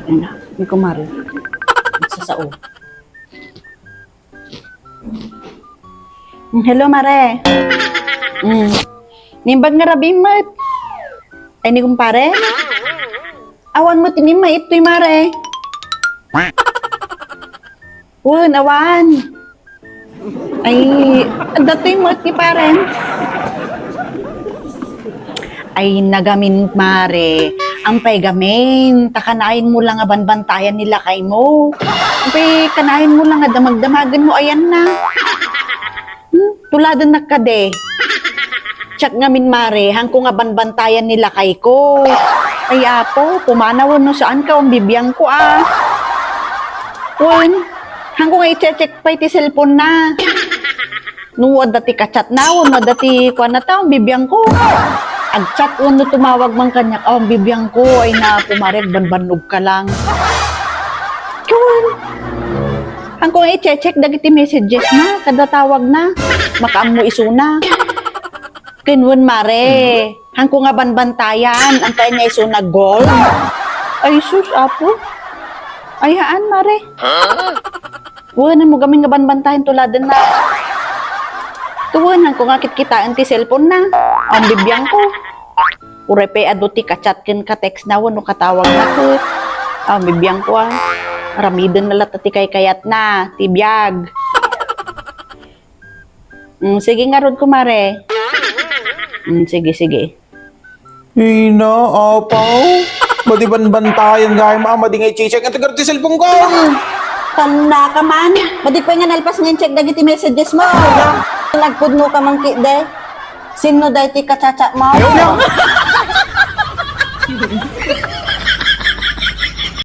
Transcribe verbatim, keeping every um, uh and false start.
Ano, ni kumare. Sa sao. Mm, hello, mare. Mm. Nimbag nga rabii met. Ay, ni kumpare? Awan met ti maippay, mare. Wen, awan. Ay, adda toy met ti parents. Ay, nagamin, mare. Ampay gamin, ta kanayon mo lang nga banbantayan ni lakay mo. Ampay, kanayon mo lang nga damagdamagen mo ayanna. Hmm? Tuladennak kadi. Check ngamin, mare, haanko nga banbantayan ni lakay ko. Ay, apo, pumanaw wenno saanka, awan bibiangko, a. Wen, haanko nga i-check pay ti cellphone na. No adda ti ka-chat na, wenno adda ti kuan na ta, awan bibiangko. Ag-chat wenno tumawag man kaniak, awan bibiangko. Ay, apo, mare, agbanbannogka lang. Wen, haanko nga i-check dagiti messages na, kada tawag na. Makaammo isuna. Ken wen, mare, haanko nga banbantayan, ampay nga isuna gold. Ay, sus, apo. Ay, haan, mare. Wen, haanmo gamin nga banbantayan, tuladenna. Wen, haanko nga kitkitaen ti cellphone na. Awan bibiangko. Uray pay adu ti ka-chat ken ka-text na wenno katawag na ket, ah, bibiangko, a. Aramidenna latta ti kaykayatna, ti biag. Mm, sige ngarud, kumare. Mm, sige, sige. Ina, apaw. Madi banbantayan gayam, a, madi nga i-check. Iti garud ti cellphone ko. Tanda ka man. Madi pay nga nalpas nga in-check dagiti messages mo. Nagpudno ka man ketdi. Sinno daytoy ka-chat-chat mo? Ayaw na.